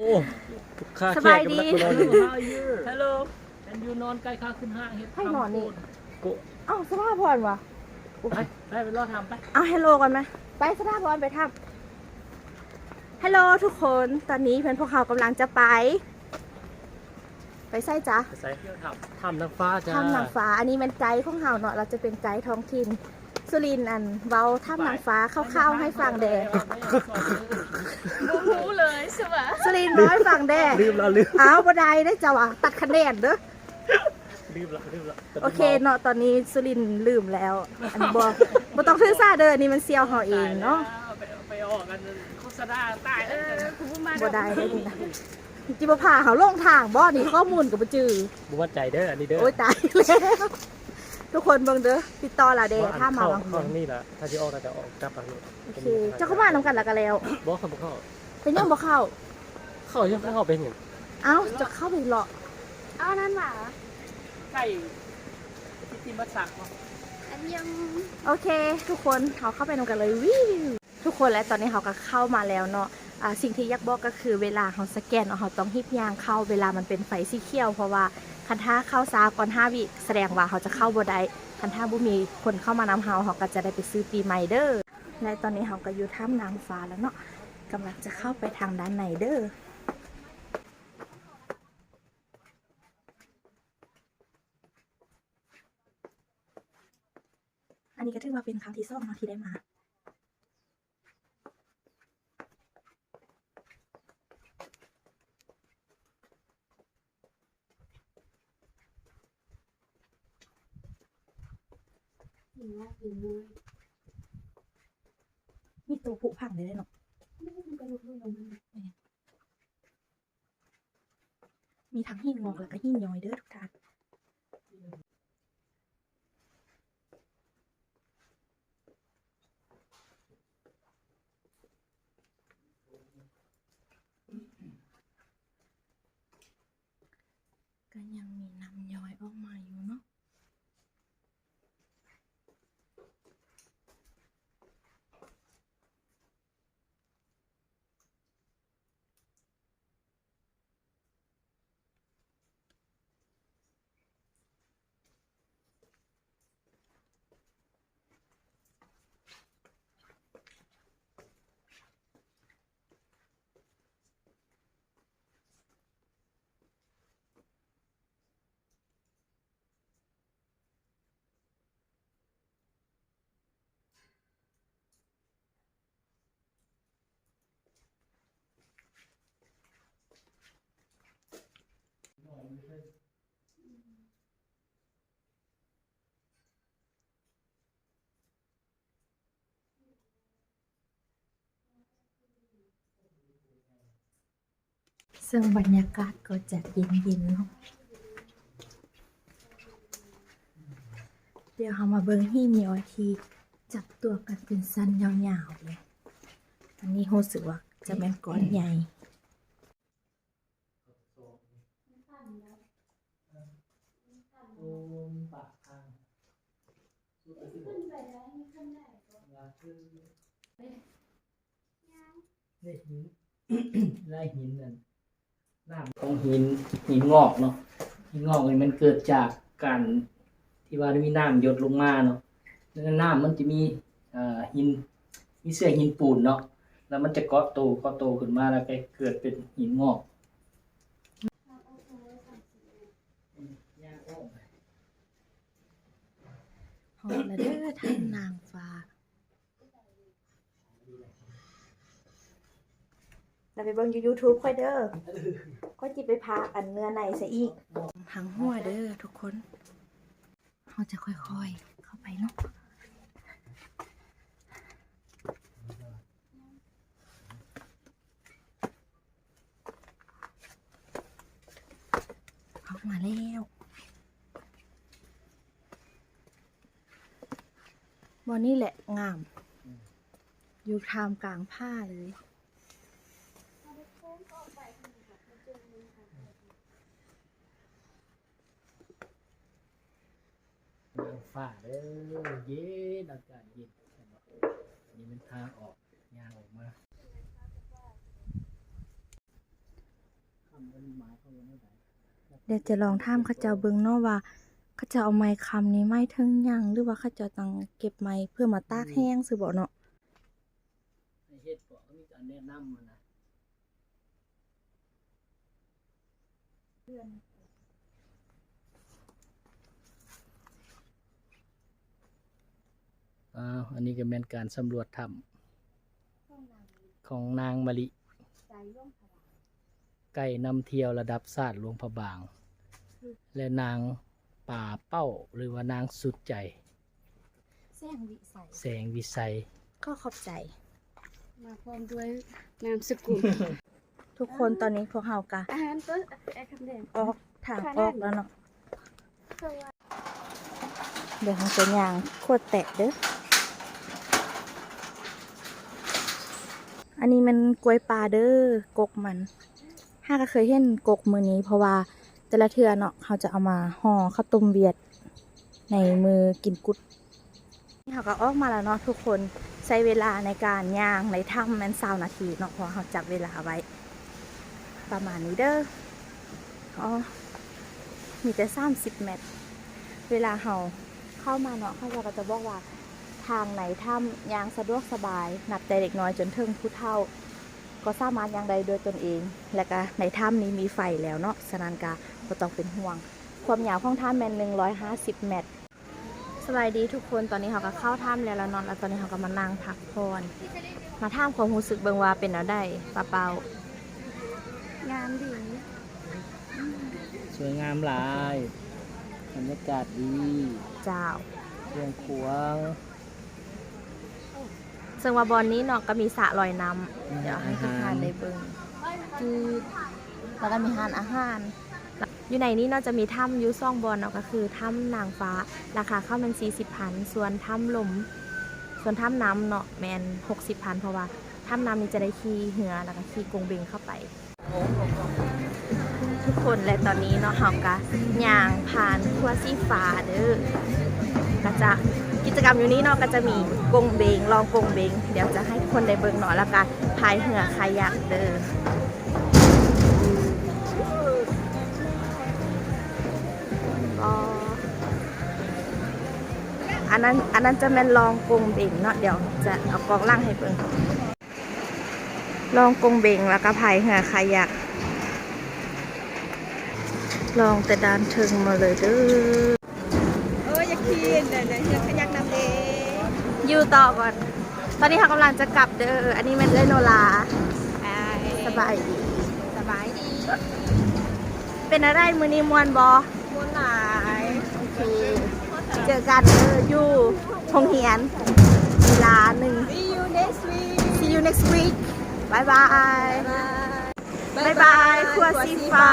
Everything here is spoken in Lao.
ໂອ້ ລູກຄ້າແຂກກຳລັງມານອນຢູ່. How are you? Hello. And you ນອນໃກ້ຂ້າຂຶ້ນຫ້າງເຮັດ ໃຜນອນນີ້? ໂກະ ເອົ້າ ສະພາພອນຫວາ? ໄປ ໄປ ໄປລໍຖາມໄປ. ເອົາ Hello ກ່ອນໄໝ? ໄປ ສະພາພອນໄປຖາມ. Hello ທຸກຄົນ ຕອນນີ້ເພິ່ນພວກເຮົາກຳລັງຈະໄປ ໄປໃສຈະ? ໄປໃສ? ຖ້ຳ ຖ້ຳນາງຟ້າຈ້າ. ຖ້ຳນາງຟ້າ ອັນນີ້ແມ່ນໄກຂອງເຮົາເນາະ ລາວຈະເປັນໄກທ້ອງຖິ່ນ. ສຸລິນ ອັນ ເວົ້າຖ້ຳນາງຟ້າຄ່າວໆໃຫ້ຟັງແດ່. ບໍ່ຮູ້ເລີຍ ສະຫວາ. ສຸລິນ ເວົ້າໃຫ້ຟັງແດ່. ລືມລະ ລືມ. ອ້າວ ບໍ່ໄດ້ເດ້ ເຈົ້າວ່າ ຕັດຄະແນນເດີ້. ລືມລະ ລືມລະ. ໂອເຄເນາະ ຕອນນີ້ສຸລິນລືມແລ້ວ. ອັນ ບໍ່ ບໍ່ຕ້ອງຖືສາເດີ້ ອັນນີ້ມັນສ່ຽວເຮົາເອງເນາະ. ຕາຍແລ້ວ ໄປ ໄປອອກອັນໂຄສະນາ ຕາຍແລ້ວ. ເອີ ກູບໍ່ມາ ບໍ່ໄດ້ເດ້ນີ້ນະ. ຊິບໍ່ພາເຮົາຫຼົງທາງບໍ່ນີ້? ຂໍ້ມູນກໍບໍ່ຈື່. ບໍ່ໝັ້ນໃຈເດີ້ ອັນນີ້ເດີ້. ໂອ້ຍ ຕາຍແລ້ວ. ທຸກຄົນເບິ່ງເດີ້ ຕິດຕໍ່ລາວແດ່ ຖ້າມາ ເຂົ້າ ເຂົ້າທາງນີ້ລະ ຖ້າຊິອອກລະກະອອກກັບທາງນີ້. ໂອເຄ ເຈົ້າກໍມານຳກັນລະກະແລ້ວ. ບໍ່ ຂ້ອຍບໍ່ເຂົ້າ. ເປັນຫຍັງບໍ່ເຂົ້າ? ເຂົ້າຫຍັງ ເຂົ້າໄປຫຍັງ? ເອົ້າ ຈະເຂົ້າໄປເລາະ. ເອົານັ້ນຫວາ? ໄກ່ທີ່ ທີ່ມາສັກເນາະ. ອັນຍັງ ໂອເຄ ທຸກຄົນ ເຮົາເຂົ້າໄປນຳກັນເລີຍ. ວິວ ທຸກຄົນ ແລະ ຕອນນີ້ເຮົາກໍເຂົ້າມາແລ້ວເນາະ. ອາ ສິ່ງທີ່ຢາກບອກກໍຄື ເວລາເຮົາສະແກນເນາະ ເຮົາຕ້ອງຮີບຍ່າງເຂົ້າ ເວລາມັນເປັນໄຟສີຂຽວ ເພາະວ່າຄັນຖ້າເຂົ້າຊ້າກ່ອນຫ້າວິ ສະແດງວ່າເຮົາຈະເຂົ້າບໍ່ໄດ້. ຄັນຖ້າບໍ່ມີຄົນເຂົ້າມານຳເຮົາ ເຮົາກໍຈະໄດ້ໄປຊື້ປີໃໝ່ເດີ້. ແລະ ຕອນນີ້ເຮົາກໍຢູ່ຖ້ຳນາງຟ້າແລ້ວເນາະ ກຳລັງຈະເຂົ້າໄປທາງດ້ານໃນເດີ້. ອັນນີ້ກໍຖືວ່າເປັນຄັ້ງທີສອງເນາະທີ່ໄດ້ມາ. ມີໂຕຜຸພັງໄດ້ເນາະ. ມີທັງຫີນງອກ ແລ້ວກໍຫີນຍ້ອຍເດີ້ທຸກທ່ານ. ກໍຍັງມີນ້ຳຍ້ອຍອອກມາຢູ່ເນາະ. ເຊິ່ງບັນຍາກາດກໍຈະເຢັນໆເນາະ. ດຽວເຮົາມາເບິ່ງຫີນຍ້ອຍທີ່ຈັບຕົວກັນເປັນຊັ້ນຍາວໆເລີຍ. ອັນນີ້ຮູ້ສຶກວ່າຈະແມ່ນກ້ອນໃຫຍ່. ລາຍຫີນ ລາຍຫີນນັ້ນ ນ້ຳຂອງຫີນ ຫີນງອກເນາະ. ຫີນງອກນີ້ມັນເກີດຈາກການທີ່ວ່າມີນ້ຳຢົດລົງມາເນາະ. ໃນນ້ຳມັນຈະມີ ເອີ ຫີນ ມີເຊື້ອຫີນປູນເນາະ ແລ້ວມັນຈະເກາະໂຕ ເກາະໂຕຂຶ້ນມາ ແລ້ວກໍເກີດເປັນຫີນງອກ. ຮອດແລ້ວເດີ້ ຖ້ຳນາງຟ້າ. ແລ້ວໄປເບິ່ງຢູ່ຢູທູບຂ້ອຍເດີ້. ຂ້ອຍຊິໄປພາກອັນເນື້ອໃນຊະອີກ. ທັງຫົວເດີ້ທຸກຄົນ. ເຮົາຈະຄ່ອຍໆເຂົ້າໄປເນາະ. ອອກມາແລ້ວ. ບ່ອນນີ້ແຫຼະງາມ ຢູ່ທ່າມກາງຜາເລີຍ. ນາງຟ້າເດີ້ ເຢັນ ອາກາດເຢັນ. ອັນນີ້ແມ່ນທາງອອກ ຍ່າງອອກມາ. ດຽວຈະລອງຖາມເຂົາເຈົ້າເບິ່ງເນາະວ່າ ເຂົາເຈົ້າເອົາໄມ້ຄ້ຳນີ້ ໄມ້ເຖິງຫຍັງ ຫຼືວ່າເຂົາເຈົ້າຕັ້ງເກັບໄມ້ເພື່ອມາຕາກແຫ້ງຊື່ບໍເນາະ. ໃຫ້ເຮັດເກາະ ກໍມີການແນະນຳຫັ້ນນະ. ອ້າວ ອັນນີ້ກໍແມ່ນການສຳຫຼວດຖ້ຳຂອງນາງມະລິ ໄກນຳທ່ຽວລະດັບຊາດຫຼວງພະບາງ ແລະ ນາງປາເປົ້າ ຫຼືວ່ານາງສຸດໃຈ ແສງວິໄສ ແສງວິໄສ ຂໍຂອບໃຈ ມາພ້ອມດ້ວຍນາມສະກຸນ. ທຸກຄົນ ຕອນນີ້ພວກເຮົາກະ ອາຫານຕົວ ແອຄຳແດງ ອອກທາງອອກແລ້ວເນາະ. ດຽວເຮົາຈະຍ່າງຂວດແຕະເດີ້. ອັນນີ້ແມ່ນກ້ວຍປ່າເດີ້ ກົກມັນ. ຫາກະເຄີຍເຫັນກົກມື້ນີ້ ເພາະວ່າແຕ່ລະເທື່ອເນາະ ເຮົາຈະເອົາມາຫໍ່ເຂົ້າຕົ້ມຫວຽດໃນມື້ກິນກຸດ. ເຮົາກໍອອກມາແລ້ວເນາະທຸກຄົນ. ໃຊ້ເວລາໃນການຍ່າງໃນຖ້ຳແມ່ນຊາວນາທີເນາະ ເພາະວ່າເຮົາຈັບເວລາໄວ້ປະມານນີ້ເດີ້. ອໍ ມີແຕ່ສາມສິບແມັດ. ເວລາເຮົາເຂົ້າມາເນາະ ເຂົາເຈົ້າກໍຈະບອກວ່າ ທາງໃນຖ້ຳຍ່າງສະດວກສະບາຍ ນັບແຕ່ເດັກນ້ອຍຈົນເຖິງຜູ້ເຖົ້າ ກໍສາມາດຍ່າງໄດ້ດ້ວຍຕົນເອງ ແລະກະໃນຖ້ຳນີ້ມີໄຟແລ້ວເນາະ ສະນັ້ນກະບໍ່ຕ້ອງເປັນຫ່ວງ. ຄວາມຍາວຂອງຖ້ຳແມ່ນໜຶ່ງຮ້ອຍຫ້າສິບແມັດ. ສະບາຍດີທຸກຄົນ ຕອນນີ້ເຮົາກໍເຂົ້າຖ້ຳແລ້ວລະເນາະ ແລ້ວຕອນນີ້ເຮົາກໍມານັ່ງພັກຜ່ອນ ມາຖາມຄວາມຮູ້ສຶກເບິ່ງວ່າເປັນແນວໃດ ປາເປົ້າ? ງາມດີ ສວຍງາມຫຼາຍ ບັນຍາກາດດີ ເຈົ້າ ກວ້າງຂວາງ. ເຊິ່ງວ່າບ່ອນນີ້ເນາະ ກໍມີສະລອຍນ້ຳ ອືມ ດຽວໃຫ້ທຸກທ່ານໄດ້ເບິ່ງ ຈື່ ແລ້ວກໍມີຮ້ານອາຫານ. ຢູ່ໃນນີ້ເນາະ ຈະມີຖ້ຳຢູ່ສອງບ່ອນເນາະ ກໍຄືຖ້ຳນາງຟ້າ ລາຄາເຂົ້າແມ່ນສີ່ສິບພັນ ສ່ວນຖ້ຳລົມ ສ່ວນຖ້ຳນ້ຳເນາະ ແມ່ນຫົກສິບພັນ ເພາະວ່າຖ້ຳນ້ຳນີ້ຈະໄດ້ຂີ່ເຮືອ ແລ້ວກໍຂີ່ກົງເບັງເຂົ້າໄປ. ທຸກຄົນ ແລະ ຕອນນີ້ເນາະ ເຮົາກະຍ່າງຜ່ານຂົວສີຟ້າເດີ້ ກະຈະ ກິດຈະກຳຢູ່ນີ້ເນາະ ກະຈະມີກົງເບັງ ລ່ອງກົງເບັງ ດຽວຈະໃຫ້ທຸກຄົນໄດ້ເບິ່ງເນາະ ແລ້ວກະພາຍເຮືອຄາຍັກເດີ້. ອັນນັ້ນ ອັນນັ້ນຈະແມ່ນລ່ອງກົງເບັງເນາະ ດຽວຈະເອົາກ້ອງຫຼັງໃຫ້ເບິ່ງ. ລ່ອງກົງເບັງ ແລ້ວກໍພາຍເຮືອຄາຍັກ ລ່ອງແຕ່ດ້ານເທິງມາເລີຍເດີ້. ເອີ ຢາກຂີ່ເຮືອຄາຍັກນຳເດ ຢູ່ຕໍ່ກ່ອນ. ຕອນນີ້ເຮົາກຳລັງຈະກັບເດີ້. ອັນນີ້ແມ່ນເອື້ອຍໂນລາ. ສະບາຍດີ ສະບາຍດີ. ເປັນແນວໃດ ມື້ນີ້ມ່ວນບໍ່? ມ່ວນຫຼາຍ. ໂອເຄ ເຈີກັນເດີ້ ຢູ່ໂຮງຮຽນເວລາໜຶ່ງ. See you next week. See you next week. ບາຍບາຍ ບາຍບາຍ ຂົວສີຟ້າ.